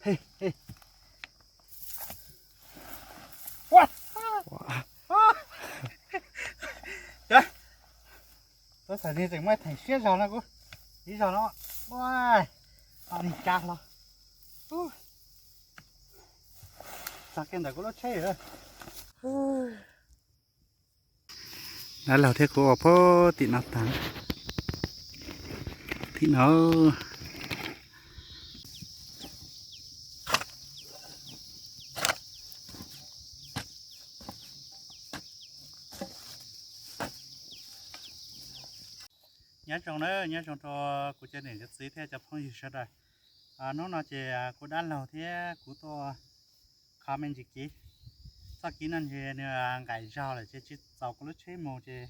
Tuab txhais ni tseem muaj theem siab zog no kuv, ib zog no, ua, nim cas hlo. Txog kiag ntawm kuv lub tsheb. Dab laug thiab kuv ua puag tim no tag. Tim no. Nyob zoo na, nyob zoo rau kuv cov niam cov txiv thiab cov phooj ywg sawv daws. Hnub no ces kuv dab laug thiab kuv tuaj kho me ntsis kiv. Txoj kev no ntshe nws nqaim zog lawm ces tsis txaus kuv lub tsheb mus ces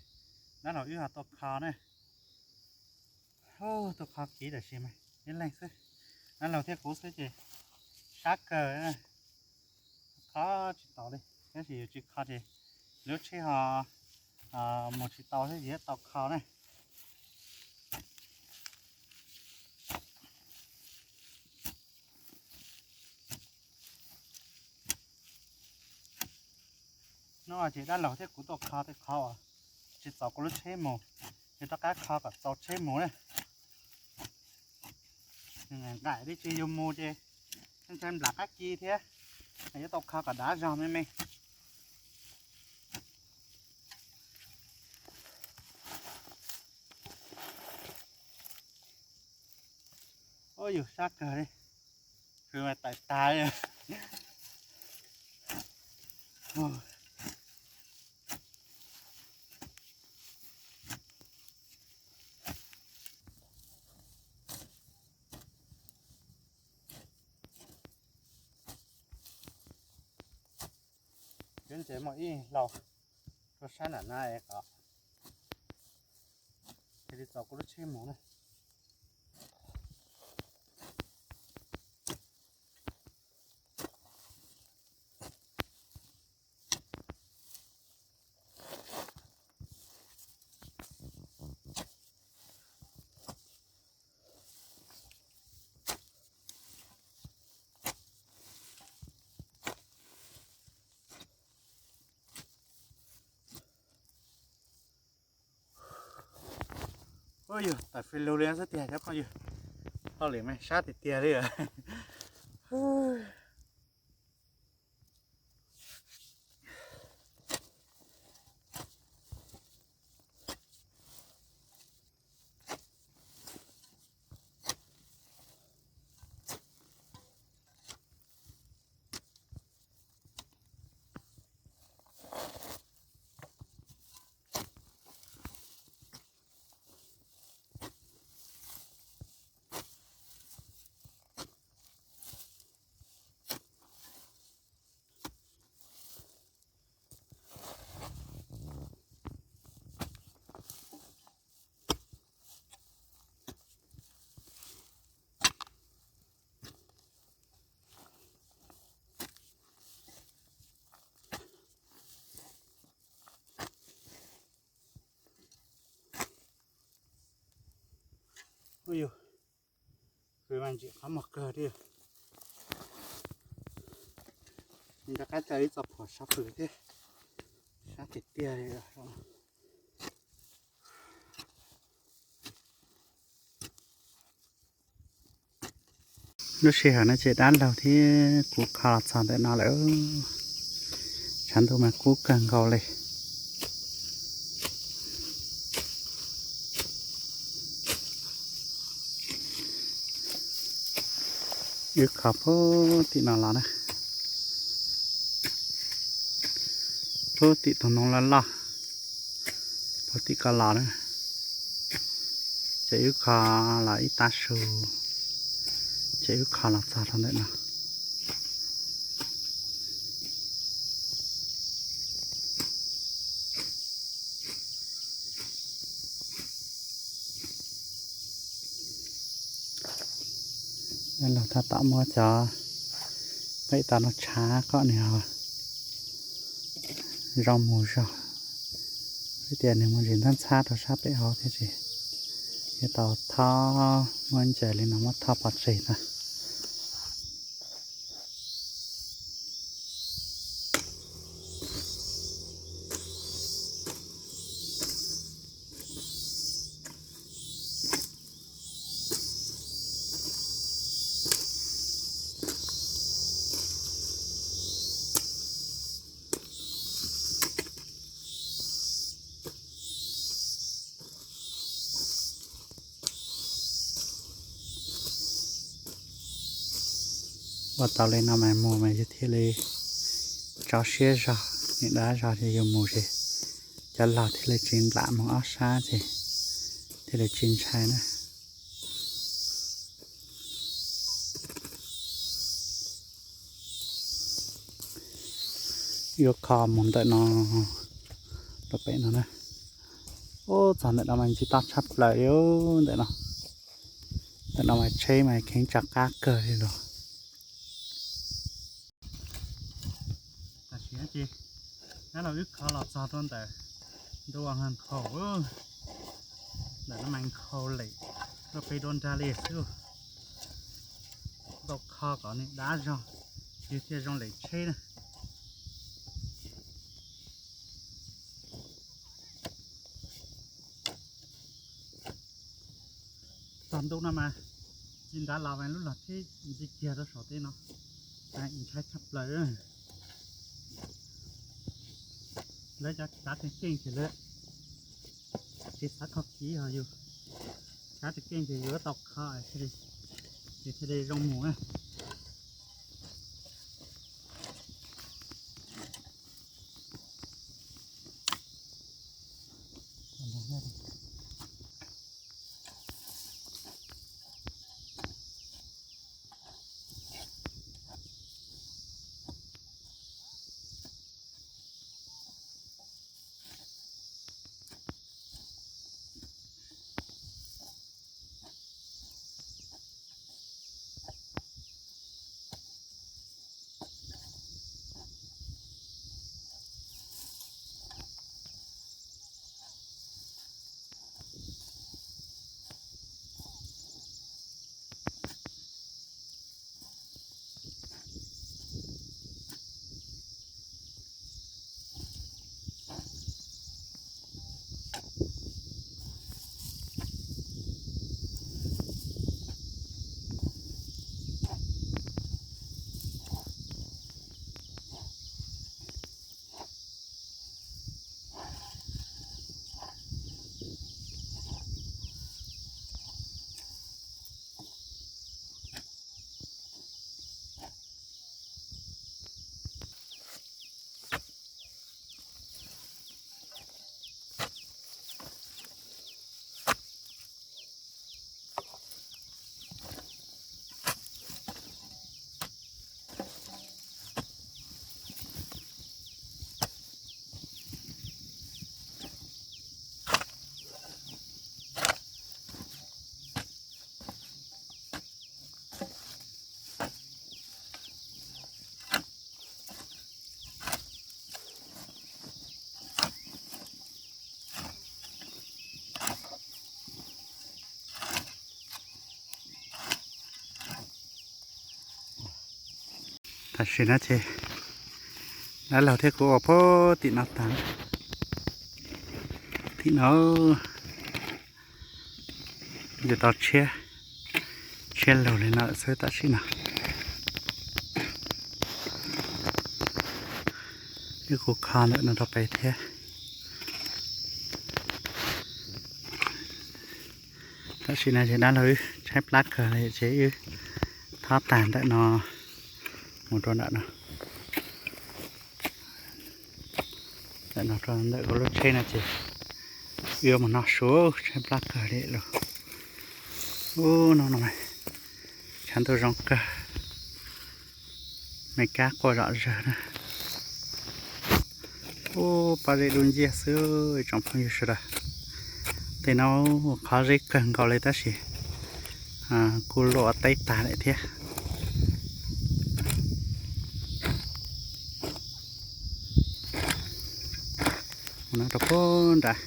dab laug wb ho tuaj kho na. Tuaj kho kiv tam sim mas ib leeg xwb, dab laug thiab kuv xwb ces sab kawg, kho tsis tau li. Tab sis yus tsis kho ces lub tsheb ho mus tsis tau thiab, tsis tau kho na. Hnub no ces dab laug thiab kuv tuaj kho tej qhov uas tsis txaus kuv lub tsheb mus, ces rov qab kho kom txaus tsheb mus na. Nqaim li tsis yus mus ces ntshai nplam qab kis thiab, yuav tau kho kom dav zog me me. Ua yus sab kawg li, tawm tag li. Cov ntses muaj ib hlau rau sab nram na es kom cia li txaus kuv lub tsheb mus na. Ua yog tawm fij lug li xwb tiag cov phooj ywg. Hauj lwm mas sab tiag tiag li. Ua yog, kuv mas ntsim qhov muag kawg thiab. Nws rov qab tsa ib txoj phom sab pwg thiab, sab tiag tiag li. Lub sij hawm no ces dab laug thiab kuv kho los txog ntawm no lawm. Tshav ntuj mas kub kawg nkaus li. Wb kho puag tim no los na, puag tim tus ntoo loj loj, puag tim ko los na. Ces wb kho los ib tav su, ces wb kho los txog rau ntawm no. Dab laug tab tom muab cov peb tau no tshav kom nws ho zoo mus zog, vim tias nws muaj ntsis ntxhab ntxhab rau sab pem hauv thiab ces yuav tau thob, muab ntsaws li no muab thob pov tseg ntag. Ua tau li no mas mus mas yus thiaj li tso siab zog, niam dab zog ces yus mus ces cov laus thiaj li tsis nplam mus ob sab ces thiaj li tsis ntshai na. Yuav kho mus ntawm no rau pem no na. Ub, txog ntawm no mas ntsis toj tshaj plaws li ntawm no. Ntawm no mas tsheb mas kheev tso qab kawg li los. Tam sim no ces dab laug wb kho los txog rau ntawm ntu nkhaus, ntawm no mas nkhaus lem, rau pem dua nrag li xwb. Tau kho kom niam dab zog, yus thiaj zoo lem tsheb na. Txog ntu no mas tsis nrad los mas lub log tsheb ntsia kiag rau saum tej no, ntshai tshaj plaws. Lawv cov tsav tseem ceeb ces lawv tsis xav kho kiv, ho yus tsav tseem ceeb ces yus tau kho, ces thiaj li zoo mus na. Tam sim no ces dab laug thiab kuv ua puag tim no tas, tim no yus tau tshiab, tshiab lug li no xwb tam sim no. Wb kuj kho ntawm no rau pem thiab. Tam sim no ces dab laug wb tshaib plab kawg li ces wb thob tag ntawm no mus rau ntawm no. Ntawm no rau ntawm kuv lub tsheb no ces wb yuav mus noj su, tshaib plab kawg li lawm. Ub, no no, tshav ntuj zoo kawg, me kab quaj zom zaws na. Ub, pob zeb dub nciab xwb tsoom phooj ywg sawv daws. Tej no qhov zeb kawg nkaus li tab sis kuj luaj teb tag lawm thiab. Mus no rau puag nrad.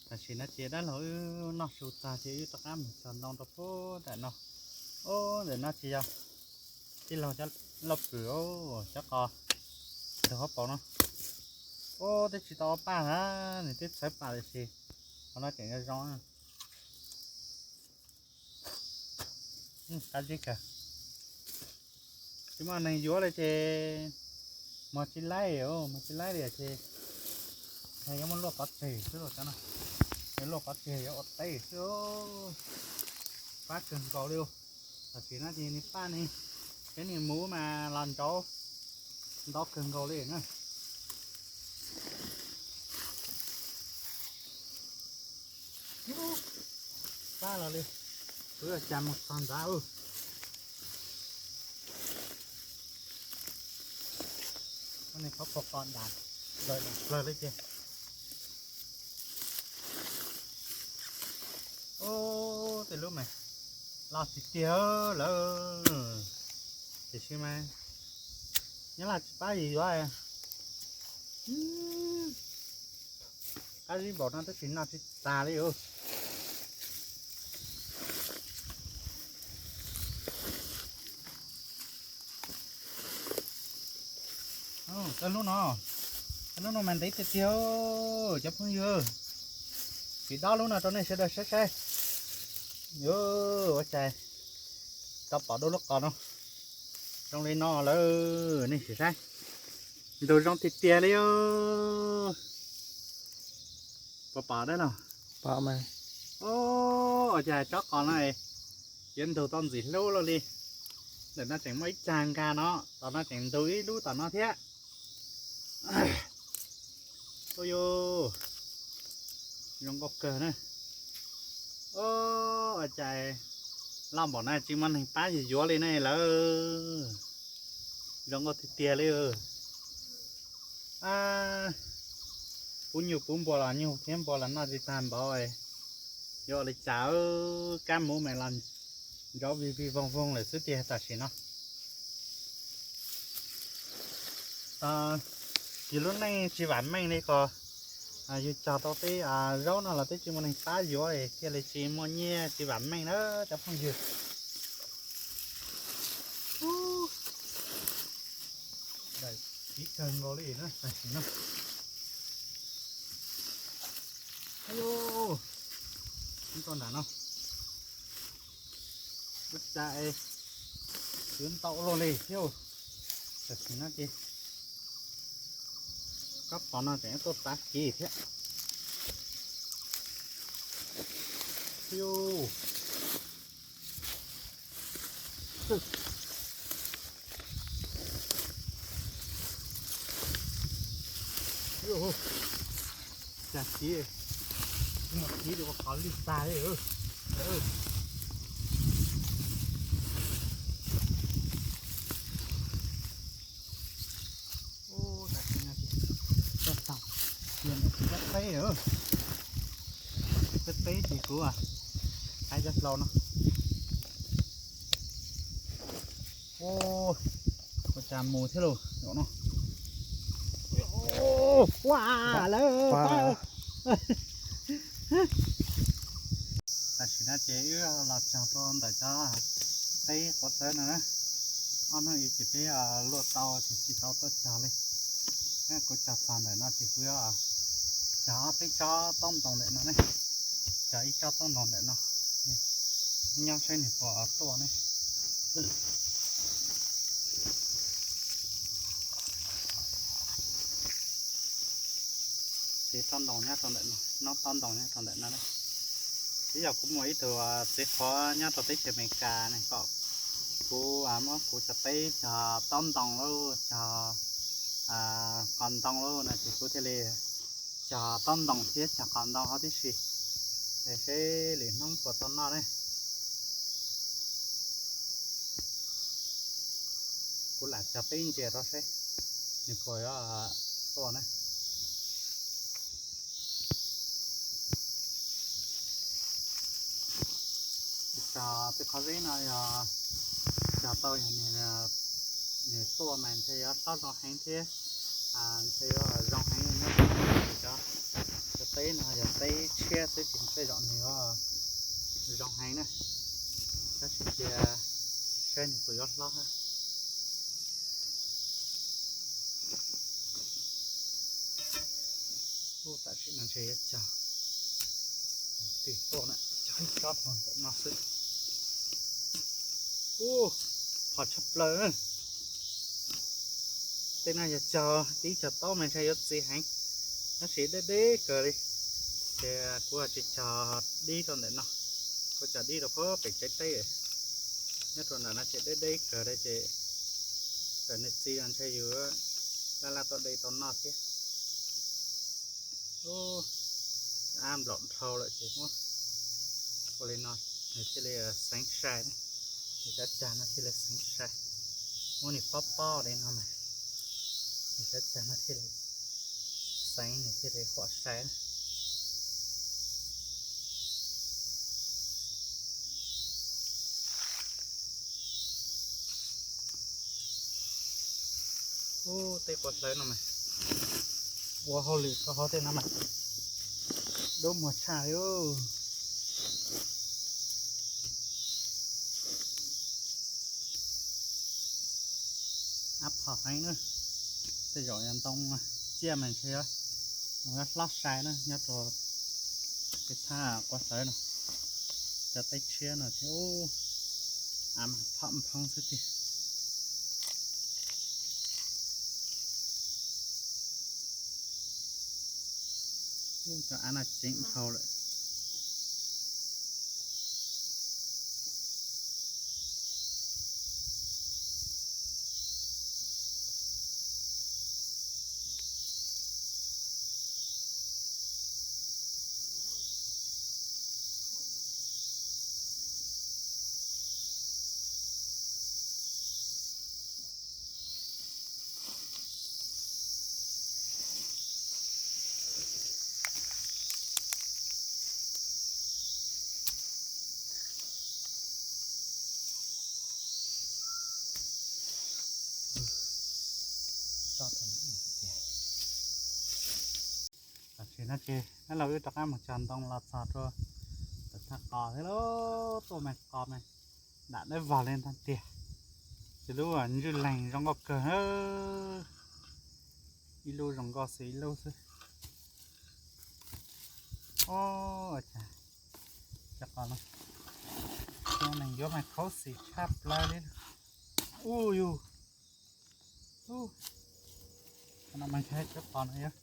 Tam sim no ces dab laug wb noj su tag ces wb rov qab mus txog ntoo rau puag nram no. Ub, ntawm no ces yog tij laug cov lauj pwm, cov qos ntawm hauv paus no. Ub, twb tsis tau ua paj na, nws twb txhawv pam tiam sis qhov no tseem zoo zoo. Qab zib kawg. Tsis muaj neeg yuav li ces muag tsis laib, muag tsis laib li ces yuav muab luaj pov tseg xwb los cov no. Luaj qhov twg yuav ua teb xwb. Pab kawg nkaus li. Tam sim no ces nws paj ne, peb nws muv mas los nrauv ntau kawg nkaus li na. Pab los li, kuv yuav cas mus txog nrad. Ua ne qhov pos qos dam plaws li ces. Ub, tej lub mas loj tiag tiag lawm. Tiam sis mas nyob los tsis pab yus yuav. Qab zib npaum no twb tsis noj tsis tas li os. Tej lub no, tej lub no mas ntev tiag tiag cov phooj ywg. Tsis dob lub no rau nej sawv daws saib saib. Ua cas tau pom dua lub qos no zoo li no lawm, nej sim saib. Ntug zoo tiag tiag li. Puas pom dab los? Ua cas tsob qos no yuav ntug tau ntxim hlub luaj li. Ntawm no tseem muaj ib cag nkag no, tom no tseem ntug ib lub tom no thiab. Ua yus, zoo nkauj kawg na. Ua cas loj npaum no tsis muaj neeg pab yus yuav li ne lawm. Zoo nkauj tiag tiag li. Puv nyuj puv npua los nyuj thiab npua los noj tsis tag npaum. Yuav ua li cas, kab muv mas los nrauv vij vij voog voog lawm xwb tiag tam sim no. Yus lub neej tsis vam meej li ko, yus cog tau tej zaub no los twb tsis muaj neeg pab yuav, thiaj li tsis muaj nyiaj tsis vam meej na cov phooj ywg. Daim txiv kawg nkaus li na tam sim no. Ub, nyob rau nram no, ub, cas es yuav ntau luaj li thiab. Tam sim no ces kab pov no tseem tuaj tav kiv thiab. Cas kiv, kiv ua qhov lwj tag li. Ub, tam sim no ces tau tag, cia mus peb peb, peb peb ces kuv hais cov hlau no. Ua cas mus thiab lauj no. Ua lawm. Tam sim no ces wb los txog rau ntawm cov teb quav txawb no na. Ob hnub ib ces peb luaj tau ces tsis tau tuaj cog li. Kuv cog txog ntawm no ces kuv yuav cog ob peb tsob taub ntoos ntawm no ne. Cog ib tsob taub ntoos ntawm no, nyob saib nws puas tuaj ne. Txiv taub ntoos nyob rau ntawm no, noob taub ntoos nyob rau ntawm no ne. Ib yog kuv muaj ib tug txiv qhuav nyob rau teb chaws Amelikas ne kom kuv muab kuv cov teb cog taub ntoos lauj, cog qos ntoo lauj no ces kuv thiaj li cog taub ntoos thiab cog qos ntoo hauv tib si. Es seb lwm hnub puas tau noj ne. Kuv lam cog peb ntsia rau seb nws puas yuav tuaj na. Cog tej qhov zeb no yog cog tau yog nws tuaj mas ntshe yuav hlob zoo heev thiab, ntshe yuav zoo heev nyob. Cov teb no yog teb tshiab xwb ces tej zaum nws yuav zoo heev na. Tab sis cia saib nws puas yuav hlob. Ub, tam sim no ntshe yuav cog twg tuaj na, cog ib tsob hlau ntawm no xwb. Ub, phom tshaj plaws. Tej no yog cog tib cog taub mas ntshe yuav txi heev, tab sis deb deb kawg li. Ces kuv tsis cog dib rau ntawm no, kuv cog dib rau pem tsev teb. Nyob rau ntawm no ces deb deb kawg li ces txawm nws txi los ntshe yus laj laj tuaj de tau noj thiab. Ub, ab nplaum dhau lawm ces muab ua li no, nws thiaj li xeev sai na. Nws cov cag no thiaj li xeev sai. Muab nws pob pob li no mas nws cov cag no thiaj li xeev, nws thiaj li huam sai na. Ub, tej quav hlawv no mas ua hauj lwm rau hauv tej no mas dub muag tshaj li. Ab phom heev na. Tej zaum yog ntoo ciaj mas ntshe yuav hlob sai na nyob rau tej thaj quav hlawv no. Cov teb tshiab no ces ub, av mas phom nphoob xwb tiag. Ub, cov av no ceev dhau lawm. Tam sim no ces neb los wb rov qab mus cog ntoo los txog rau tom thaj qos thiab lauj. Tuaj mas qos mas dam dawb vog li ntag tiag. Ces lub ntswj lees zoo nkauj kawg, ib lub zoo nkauj xwb ib lub xwb. Ua cas cov qos no neeg yuav mas khaub xim tshaj plaws li. Ub yug, ub, qhov no mas yog cov qos no yog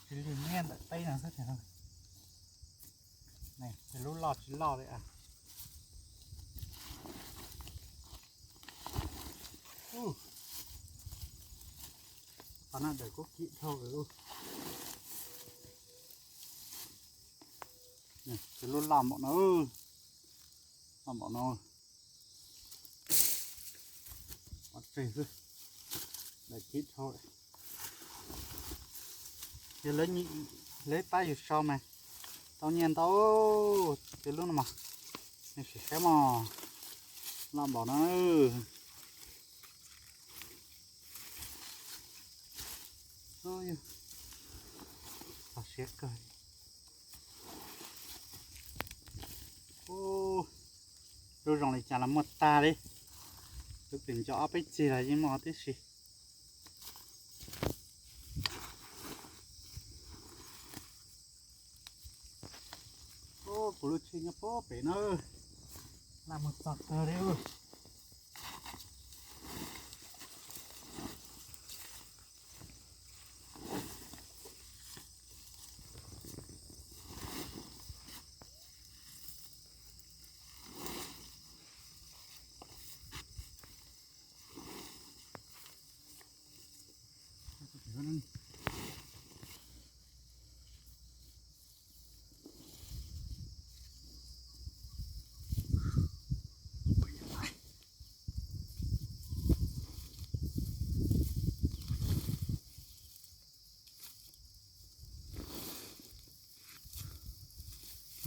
tsis lig nyiaj ntawm teb no xwb tiag. Lub loj tsis loj li a. Ub, qhov no dawm kuj kim dhau lawm. Lub loj npaum no, loj npaum no. Ov tseg xwb, daim kib dhau lawm. Yog lawv pab yus sau mas tau nyiaj ntau. Ces lub no mas, nej sim saib mog, loj npaum no. Ub, siab kawg. Ub, lub zoo li cas los muaj tag li. Lub pem nco ob peb ceg los yeej muaj tib si. Ub, kuv lub tsheb nyob puag pem na, laj mus txog kawg li.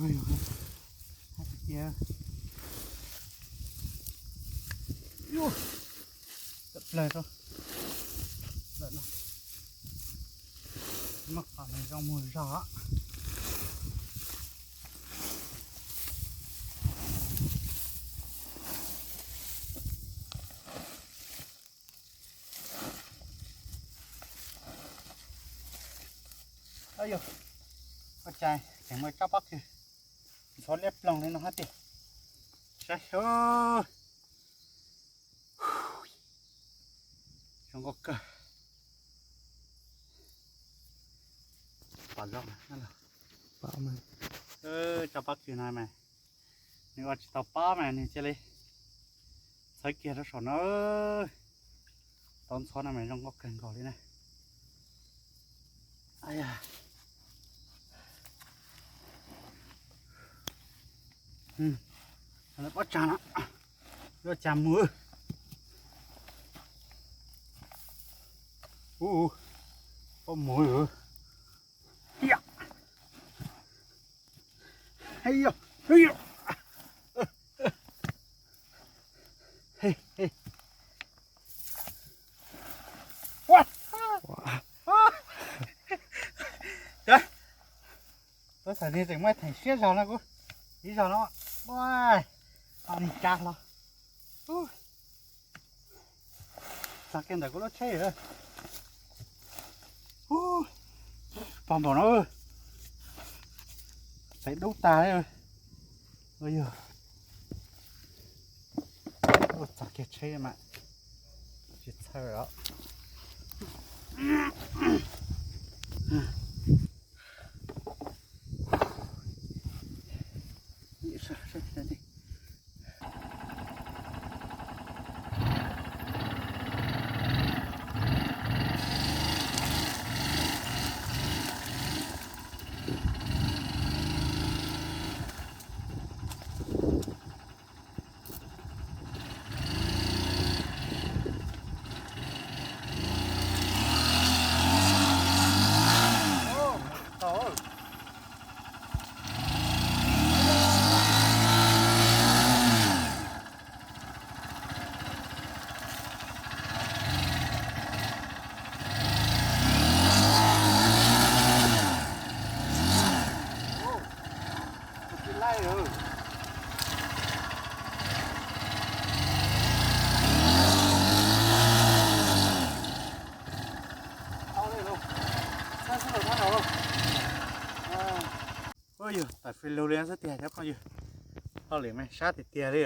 Hais tias tawm plaws rau lawm no, muaj qhov nws zoo mus zog. Yog ua cas tseem muaj tsob pob kws ntxhov liab ploog li no hab tiag. Saib xyuas, zoo nkauj kawg. Pom zoo los, Pab mas, cov pab kws no mas nws ua tsis tau pab mas nws cia li txhawb kiag rau saum no. Tau ntxhov no mas zoo nkauj kawg nkaus li na. Pob tsav no, yuav cas mus. Ub, pob mus. Ua, ua, ua, txhais niag tseem muaj theem siab zog no kuv, ib zog no, ua, ho nig tsa hlo. Txog kiag ntawm kuv lub tsheb lawm. Pog npaum no, peb dub tag li. Ua yog, ua txog kiag tsheb mas tsis txhawj os. Ua yog tawm fis lug li xwb tiag cov phooj ywg. Hauj lwm mas sab tiag tiag li.